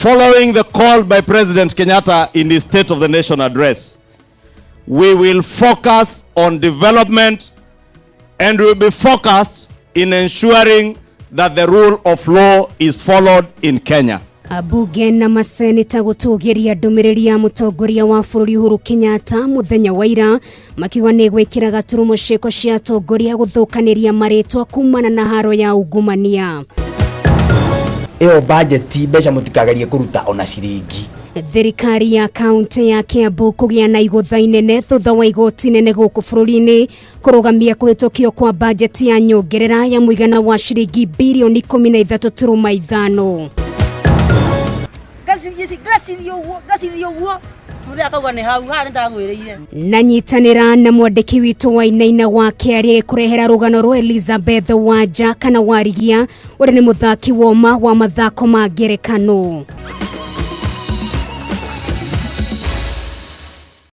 Following the call by President Kenyatta in his State of the Nation address, we will focus on development and will be focused in ensuring that the rule of law is followed in Kenya. Ambunge na maseneta gũtũgĩria ndũmĩrĩri ya mũtongoria wa bũrũri Uhuru Kenyatta mũthenya wa ira, makiuga nĩ gwĩkĩra gaturumo ciĩko cia atongoria gũthũkanĩria marĩtwa kumana na haro ya ungumania. Ĩyo bajeti mbeca mũtikagerie kũruta ona ciringi. Thirikari ya kaunti ya Kiambu kũgĩa na igũtha inene thutha wa igoti inene gũkũ bũrũri-inĩ kũrũgamia kũhĩtũkio kwa bajeti ya nyongerera ya mũigana wa ciringi birioni 13.5. Ngacithiĩ ũguo, ngacithiĩ ũguo, mũthee akauga nĩ hau haha nĩ ndagwĩrĩire. Na nyitanĩra na mwandĩki witũ wa Inaina wa Kĩarĩ kũrehera rũgano rwa Elizabeth Wanja kana Warigia, ũrĩa nĩ mũthaki woma wa mathako ma ngerekano.